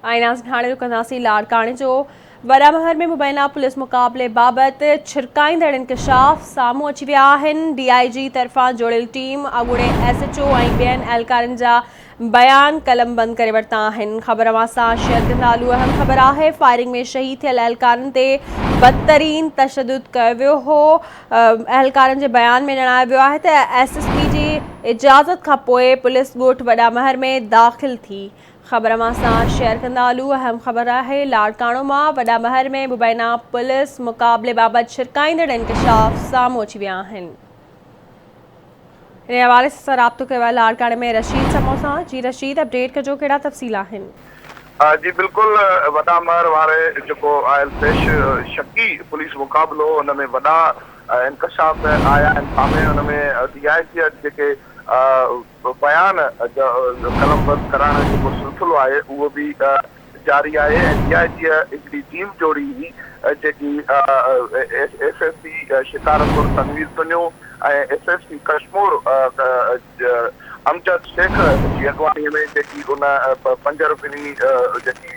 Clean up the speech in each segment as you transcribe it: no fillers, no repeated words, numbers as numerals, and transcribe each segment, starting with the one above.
۽ ناظرين هاڻي رخ ڪنداسين لاڙڪاڻي جو وڏا مهر ۾ مبينا پوليس مقابلي بابت ڇرڪائيندڙ انڪشاف سامهون اچي ويا آهن ڊي I جي طرفان جوڙيل ٽيم اڳوڻي ايس ايڇ او ۽ ٻين اهلڪارن جا بيان قلم بند ڪري ورتا آهن خبر اوهان سان شيئر ڪندا هلون اهم خبر آهي فائرنگ ۾ شهيد ٿيل اهلڪارن تي بدترين تشدد ڪيو ويو هو اهلڪارن جي بيان ۾ ڄاڻايو ويو آهي ته ايس ايس پي جي اجازت کانپوء پوليس ڳوٺ وڏا مهر ۾ داخل ٿي خبر اوهان سان شيئر ڪندا هلون اهم خبر آهي لاڙڪاڻو مان وڏا مهر ۾ مبينا پوليس مقابلي بابت ڇرڪائيندڙ انڪشاف سامهون اچي ويا آهن ان حوالي سان رابطو ڪيو آهي لاڙڪاڻي ۾ رشيد سمون سان جي رشيد اپڊيٽ ڪجو ڪهڙا تفصيل آهن. جي بلڪل وڏا مهر واري جيڪو آيل پيش شڪي پوليس مقابلو ان ۾ وڏا انڪشاف آيا آهن سامهون ان ۾ ڊي I جي جيڪي بيان قلمبند ڪرائڻ جو جيڪو سلسلو آهي اهو به جاري آهي ۽ ڊي I جي هڪڙي ٽيم جوڙي هئي جيڪي S S P Shikarpur Tanveer Tunio ۽ S S P Kashmore Amjad Shaikh جي اڳواڻي ۾ جيڪي ان پنج رڪني جيڪي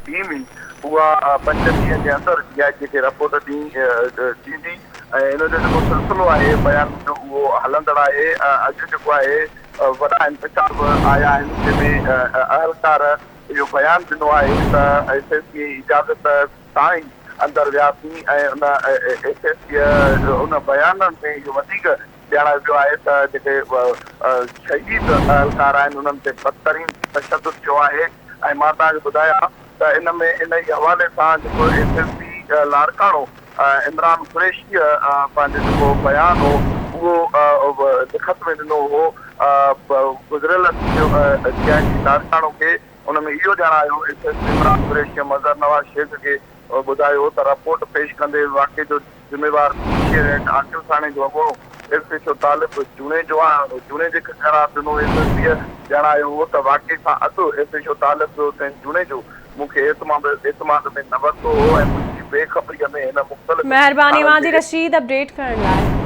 ٽيم هئي اها پنج ڏينهن جي اندر ڊي I جي کي رپورٽ ڏيندي ۽ ان جو جيڪو سلسلو آهي بيانن جو اهو هلندڙ آهي اڄ جيڪو آهي وڏا انڪشاف آيا آهن جنهن ۾ اهلڪار اهو بيان ڏنو آهي ته ايس ايس پي اجازت سان ئي اندر وياسين ۽ ان ايس ايس پي ان بيانن ۾ اهو وڌيڪ ڄاڻايو ويو آهي ته جيڪي شهيد اهلڪار آهن انهن تي بدترين تشدد ٿيو آهي ۽ مان توهان کي ٻڌايان ته ان ۾ انهي حوالي سان جيڪو S S P Larkana Imran قريشيء پنهنجو جيڪو بيان هو اهو لکت ۾ ڏنو هو گذريل ڏينهن ڊي I جي لاڙڪاڻو کي ان ۾ اهو ڄاڻايو ايس ايس پي عمران قريشيء مظهر نواز شيخ کي ٻڌايو ته رپورٽ پيش ڪندي واقعي جو ذميوار پي سي ايل عاقل ٿاڻي جو اڳوڻو ايس ايڇ او طالب جوڻيجو جوڻيجي کي قرار ڏنو. ايس ايس پيء ڄاڻايو هو ته واقعي کان اڳ ايس ايڇ او طالب حسين جوڻيجو مون کي اعتماد ۾ نه ورتو هو ۽ منهنجي بي خبريء ۾ هن مختلف مهرباني ٿاڻن اوهان جي جي رشيد اپڊيٽ ڪرڻ لاء.